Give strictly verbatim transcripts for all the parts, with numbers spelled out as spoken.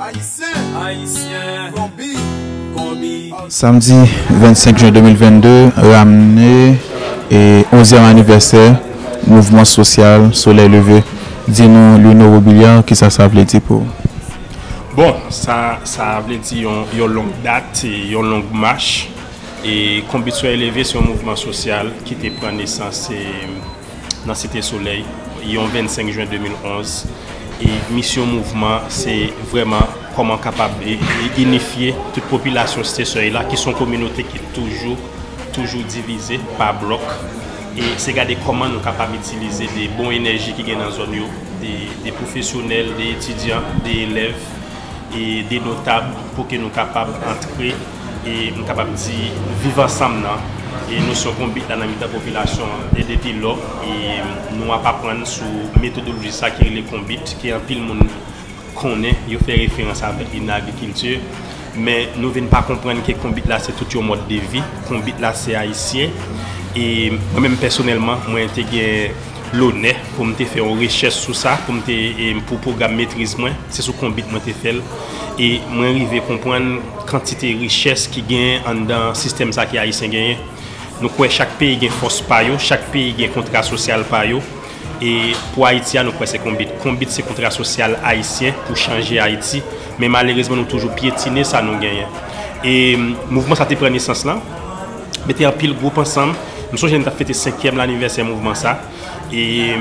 Ayisyen, Ayisyen, Konbit, Konbit. Samdi vennsenk jen de mil vennde, ramne e onzyèm anivèsè mouvman sosyal Solèy Leve. Di nou, Luno Robiliard, kisa sa vle di pou ou? Bon, sa sa vle di yon, yon long dat, yon long mach. E Konbit Solèy Leve se yon mouvman sosyal ki te pran nesans e, nan Site Solèy yon vennsenk jen de mil onz. E misyon mouvman se vrèman kòman kapab e, e inifye tout popilasyon Site Solèy la, ki se yon kominote ki toujou, toujou divize pa blòk. E se gade kòman nou kapab itilize de bon enèji ki gen nan zòn yo, de, de pwofesyonèl, de etidyan, de elèv, e de notab pou ke nou kapab antre e m kapab di viv ansanm nan e nosyon konbit la nan mitan popilasyon an. E depi lò e nou ap aprann sou metodoloji sa ki rele konbit, ke anpil moun konnen, yo fè referans avèk li nan agrikilti. Men nou vin pa konprann ke konbit la se tout yon mòd de vi. Konbit la se ayisyen. E mwen menm pèsonèlman, mwen te gen lonè pou m te fè yon rechèch sou sa, pou m te e pou pwogram metriz mwen, se sou konbit mwen te fè l. E mwen rive konprann kantite richès ki genyen anndan sistèm sa ke ayisyen genyen. Nou kwè chak peyi gen fòs pa yo, chak peyi gen kontra sosyal pa yo. E pou Ayiti a, nou kwè se konbit. Konbit se kontra sosyal ayisyen pou chanje Ayiti. Men malerezman, nou toujou pyetine sa nou genyen. E mouvman sa te pran nesans lan, mete anpil gwoup ansanm. M sonje n t ap fete senkyèm lanivèsè mouvman sa. E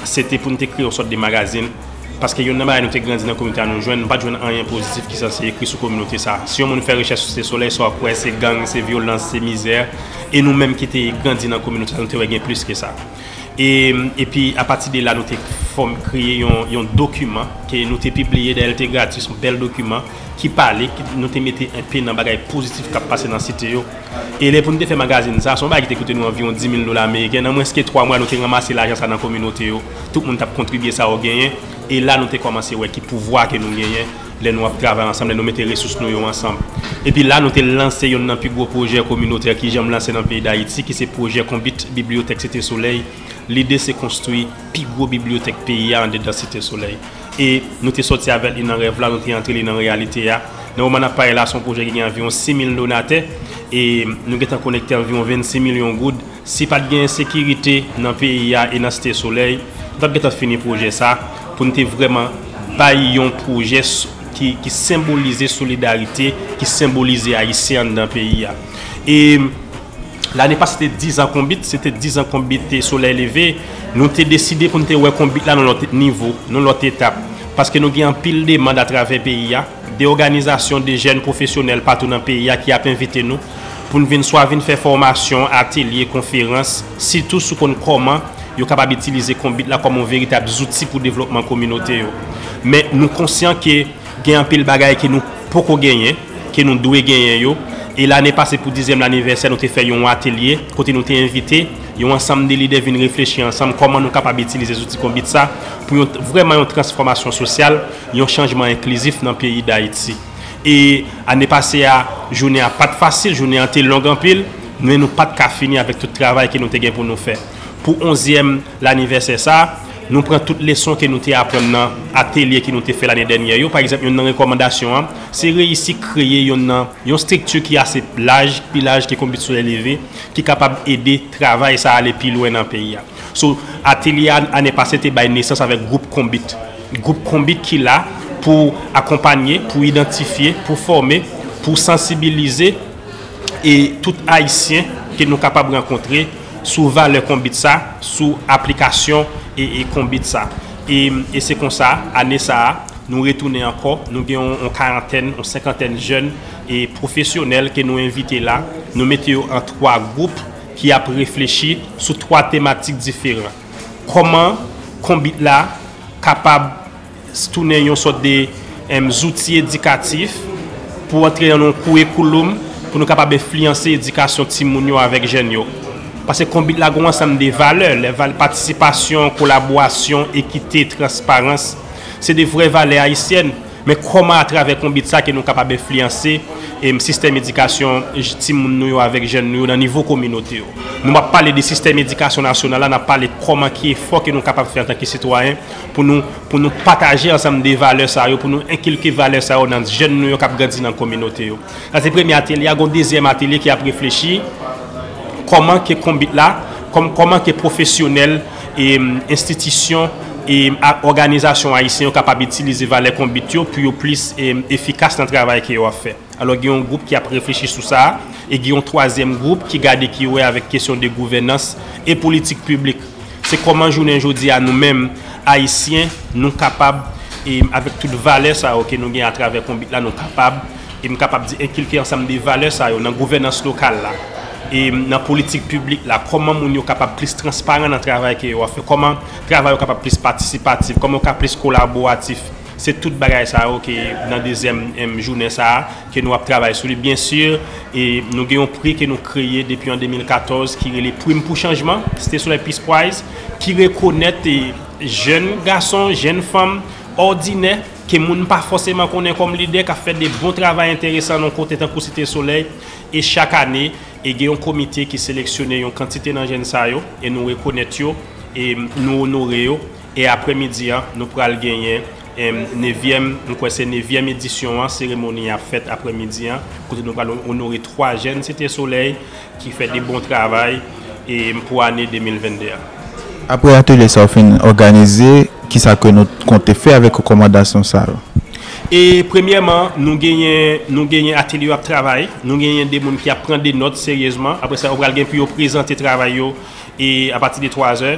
se te pou n te kreye yon sòt de magazin. Paske youn nan bagay nou te grandi nan kominote a nou jwenn, nou pa t jwenn anyen pozitif ki sanse ekri sou kominote sa. Si yon moun fè rechèch sou Site Solèy, sa w ap wè se gang, se vyolans, se mizè. E nou menm ki te grandi nan kominote sa, nou te wè gen plis ke sa. E epi apati de la, nou te fòm kreye yon, yon dokiman ke nou te pibliye, dayè l te gratis, yon bèl dokiman ki pale, ki, nou te mete enpe nan bagay pozitif k ap pase nan site yo. E lè pou n te fè magazin sa, se yon bagay ki te koute nou anviwon dis mil dola ameriken. Nan mwens ke twa mwa, nou te ranmase lajan sa nan kominote yo. Tout moun t ap kontribye sa yo genyen. E la, nou te kòmanse wè ki pouvwa ke nou genyen lè nou ap travay ansanm, lè nou mete resous nou yo ansanm. Epi la, nou te lanse youn nan pi gwo pwojè kominotè ki janm lanse nan peyi Dayiti, ki se pwojè Konbit Bibliyotèk Site Solèy. Lide se konstwi pi gwo bibliyotèk peyi a andedan Site Solèy. E nou te sòti avèk li nan rèv la, nou te antre li nan reyalite a. Nan moman n ap pale la, se yon pwojè ki gen anviwon sis mil donatè. E nou gentan konekte anviwon vennsis milyon goud. Si pa t gen ensekirite nan peyi a e nan Site Solèy, nou t ap gentan fini pwojè sa pou n te vrèman bay yon pwojè s- ki, ki senbolize solidarite, ki senbolize Ayisyen anndan peyi a. E lane pase te dizan Konbit, se te dizan Konbit Solèy Leve. Nou te deside pou n te wè Konbit la nan lòt nivo, nan lòt etap. Paske nou gen anpil demann atravè peyi a, de òganizasyon, de jèn pwofesyonèl patou nan peyi a ki ap envite nou pou n vin swa vin fè fòmasyon, atelye, konferans, sitou sou konn kòman yo kapab itilize Konbit la kòm yon veritab zouti pou devlopman kominote yo. Men nou konsyan ke gen anpil bagay ke nou poko genyen, ke nou dwe genyen yo. E lane pase pou dizyèm lanivèsè, nou te fè yon atelye kote nou te envite yon ansanm de lidè vin reflechi ansanm kòman nou kapab itilize zouti Konbit sa pou yon, vrèman yon transfòmasyon sosyal, yon chanjman enklizif nan peyi Dayiti. E ane pase a, jounen an pa t fasil, jounen an te long anpil, men nou pa t ka fini avèk tout travay ke nou te gen pou nou fè. Pou onzyèm lanivèsè sa, nou pran tout leson ke nou te aprann nan atelye ke nou te fè lane dènyè yo. Pa egzanp, youn nan rekòmandasyon an, se reyisi kreye youn nan, yon estrikti ki ase laj, pi laj ke Konbit Solèy Leve, ki kapab ede travay sa ale pi lwen nan peyi a. So, atelye a, ane pase, te bay nesans avèk gwoup Konbit. Gwoup Konbit ki la pou akonpanye, pou idantifye, pou fòme, pou sansibilize e tout Ayisyen ke nou kapab rankontre sou valè Konbit sa, sou aplikasyon e, e Konbit sa. E, e se konsa, ane sa a, nou retounen ankò, nou gen yon, yon karantèn, yon senkantèn jèn e pwofesyonèl ke nou envite la. Nou mete yo an twa gwoup ki ap reflechi sou twa tematik diferan. Kòman Konbit la kapab tounen yon sòt de, em, zouti edikatif pou antre nan yon kourikouloum pou nou kapab enfliyanse edikasyon timoun yo avèk jèn yo. Paske Konbit la gen yon ansanm de valè, lè val-, patisipasyon, kolaborasyon, ekite, transparans, se de vrè valè ayisyèn. Men kòman atravè Konbit sa ke nou kapab enfliyanse em, sistèm edikasyon j- timoun nou yo avèk jèn nou yo nan nivo kominote yo. Nou p ap pale de sistèm edikasyon nasyonal la, n ap pale kòman ki efò ke nou kapab fè antanke sitwayen pou nou, pou nou pataje ansanm de valè sa yo, pou nou enkilke valè sa yo nan jèn nou yo k ap grandi nan kominote yo. Sa se premye atelye a, gon dezyèm atelye ki ap reflechi kòman ke konbit la, kòm, kòman ke pwofesyonèl, e, enstitisyon, e, a- òganizasyon ayisyen yo kapab itilize valè konbit yo pou yo plis, e, efikas nan travay ke yo ap fè. Alò, gen yon gwoup ki ap reflechi sou sa, e gen yon twazyèm gwoup ki gade, ki wè avèk kesyon de gouvènans e politik piblik. Se kòman jounen jodi a nou menm, Ayisyen, nou kapab, e avèk tout valè sa yo ke nou gen atravè konbit la, nou kapab, e m kapab di, enkilke ansanm de valè sa yo nan gouvènans lokal la, e nan politik piblik la, kòman moun yo kapab plis transparan nan travay ke yo ap fè, kòman travay yo kapab plis patisipatif, kòman yo ka plis kolaboratif. Se tout bagay sa yo ke nan dezyèm, em, jounen sa a, ke nou ap travay sou li. Byen si, e nou gen yon pri ke nou kreye depi an de mil katòz ki rele Prim pou Chanjman, Cité Soleil Peace Prize, ki rekonèt, e, jèn gason, jèn fanm òdinè, ke moun pa fòseman konnen kòm lidè, k ap fè de bon travay enteresan nan kote tankou Site Solèy. E chak ane, e gen yon komite ki seleksyone yon kantite nan jèn sa yo, e nou rekonèt yo, e nou onore yo. E aprèmidi an, nou pral genyen, em, nevyèm, m kwè se nevyèm edisyon an, seremoni a ap fèt aprèmidi an, kote nou pral onore twa jèn Site Solèy ki fè de bon travay, e, pou ane de mil vennde a. Apre atelye sa yo fin òganize, kisa ke nou konte fè avèk rekòmandasyon sa yo? E premyèman, nou genyen, nou genyen atelye yo ap travay, nou genyen de moun ki ap pran de nòt seryezman. Apre sa, yo pral gen pou yo prezante travay yo, e apati de twa zè.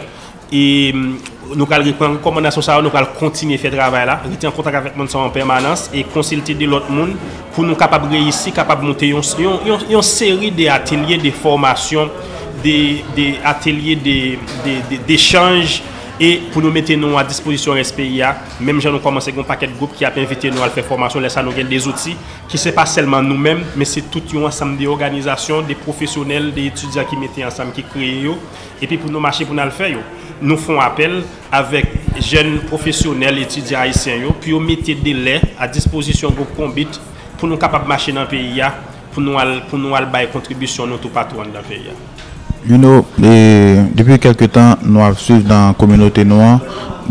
E, mm, nou pral reprann rekòmandasyon sa yo, nou pral kontinye fè travay la, rete an kontak avèk moun sa yo an pèmanans e konsilte de lòt moun pou nou kapab reyisi, kapab monte yon, yon, yon, yon seri de atelye de fòmasyon, de, de atelye de, de, de, dechanj, e pou nou mete nou a dispozisyon rès peyi a. Menm jan nou kòmanse gen yon pakèt gwoup ki ap envite nou al fè fòmasyon, lè sa nou gen de zouti ki se pa sèlman nou menm, men se tout yon ansanm de òganizasyon, de pwofesyonèl, de etidyan ki mete ansanm, ki kreye yo, epi pou nou mache pou n al fè yo. Nou fè yon apèl avèk jèn pwofesyonèl, etidyan ayisyen yo, pou yo mete de lè a dispozisyon gwoup Konbit pou nou kapab mache nan peyi a, pou nou al, pou nou al bay kontribisyon nou toupatou anndan peyi a. You know, e, depi kèlke tan, nou ap swiv nan kominote nou an,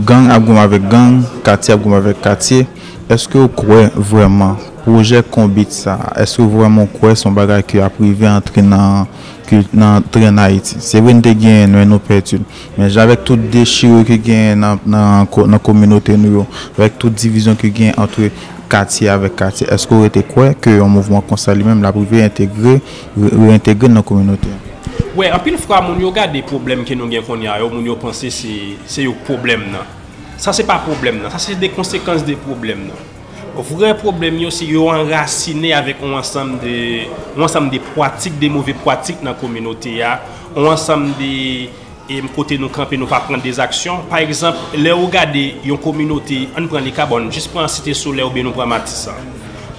gang ap goumen avèk gang, katye ap goumen avèk katye. Èske w kwè vrèman pwojè Konbit sa a, èske w vrèman kwè se yon bagay ki ap rive antre nan, ki, nan, antre ann Ayiti? Se vre n te genyen, men nou pèdi l. Men jan avèk tout dechire ki genyen nan, nan, ko- nan kominote nou yo, avèk tout divizyon ki genyen ant katye avèk katye, èske w rete kwè ke yon mouvman konsa li menm l ap rive entegre, re- reyentegre l nan kominote a? Wè, anpil fwa moun yo gade pwoblèm ke nou gen kounye a yo, moun yo panse se, se yo k pwoblèm nan. Sa se pa pwoblèm nan, sa se de konsekans de pwoblèm nan. Vrè pwoblèm yo se yo anrasine avèk yon ansanm de, yon ansanm de pwatik, de move pwatik nan kominote a, yon ansanm de, e, kote nou kanpe, nou pa pran de zaksyon. Pa egzanp, lè ou gade yon kominote, ann pran Likabòn, jis pran Site Solèy oubyen nou pran Matisan.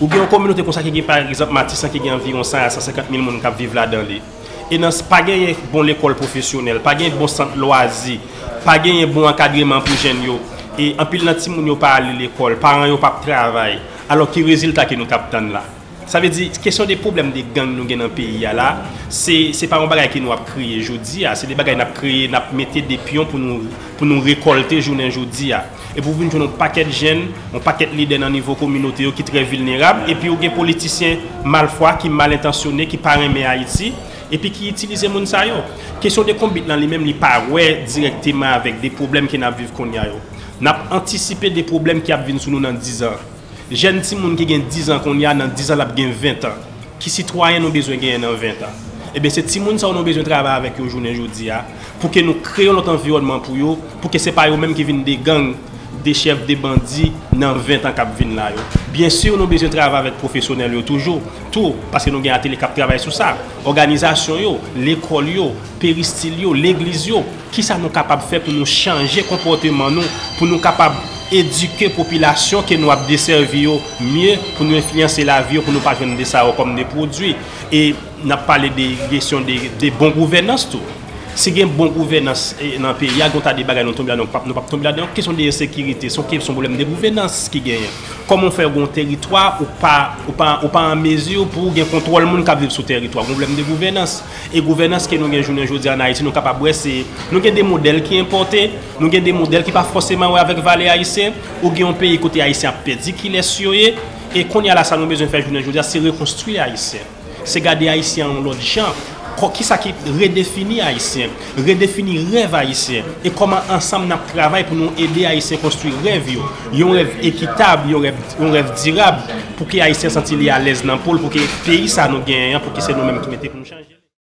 Ou gen yon kominote konsa ki gen, pa egzanp, Matisan ki gen anviwon san a san senkant mil moun k ap viv ladan li. E nan, pa genyen bon lekòl pwofesyonèl, pa genyen bon sant lwazi, pa genyen bon ankadreman pou jèn yo. E anpil nan timoun yo pa ale lekòl, paran yo p ap travay. Alò, ki rezilta ke nou t ap tann la? Sa vle di, kesyon de pwoblèm de gang nou gen nan peyi a la, se, se pa yon bagay ke nou ap kreye jodi a, se de bagay n ap kreye, n ap mete de pyon pou nou, pou nou rekòlte jounen jodi a. Epi w vin jwenn yon pakèt jèn, yon pakèt lidè nan nivo kominote yo ki trè vilnerab, epi w gen politisyen malfwa ki mal entansyone, ki pa renmen Ayiti, epi ki itilize moun sa yo. Kesyon de Konbit lan li menm, li pa wè dirèkteman avèk de pwoblèm ke n ap viv kounye a yo. N ap antisipe de pwoblèm ki ap vin sou nou nan diz an. Jèn timoun ki gen diz an kounye a, nan diz an l ap gen ven an. Ki sitwayen nou bezwen genyen nan ven an? Ebyen, se timoun sa yo nou bezwen travay avèk yo jounen jodi a, pou ke nou kreye yon lòt anviwònman pou yo, pou ke se pa yo menm ki vin de gang, de chèf, de bandi nan ven an k ap vin la yo. Byen si, nou bezwen travay avèk pwofesyonèl yo toujou, tou, paske nou gen atelye k ap travay sou sa. Òganizasyon yo, lekòl yo, peristil yo, legliz yo, kisa nou kapab fè pou nou chanje konpòteman nou, pou nou kapab edike popilasyon ke nou ap desèvi yo mye, pou nou enfliyanse lavi yo, pou nou pa jwenn de sa yo kòm de pwodui? E n ap pale de kesyon de, de bon gouvènans tou. Si gen bon gouvènans eh, nan peyi a, gen yon ta de bagay nou tonbe ladan, nou p ap, nou p ap tonbe ladan. Kesyon de ensekirite, se yon kesyon pwoblèm de gouvènans ki genyen. Kòman w fè gen yon teritwa ou pa, ou pa, ou pa an mezi pou w gen kontwòl moun k ap viv sou teritwa? Pwoblèm de gouvènans. E gouvènans ke nou gen jounen jodi an Ayiti, nou kapab wè se, nou gen de modèl ki enpòte, nou gen de modèl ki pa fòseman wè avèk valè ayisyen, ou gen yon peyi kote ayisyen ap pèdi kilès yo ye, e kounye a la sa nou bezwen fè jounen jodi a, se rekonstwi ayisyen. Se gade ayisyen an yon lòt jan. Kò, kisa ki redefini ayisyen, redefini rèv ayisyen, e kòman ansanm n ap travay pou nou ede ayisyen konstwi rèv yo, yon rèv ekitab, yon rèv, yon rèv dirab, pou ke ayisyen santi li alèz nan po l, pou ke peyi sa nou genyen an, pou ke se nou menm ki mete pou nou chanje.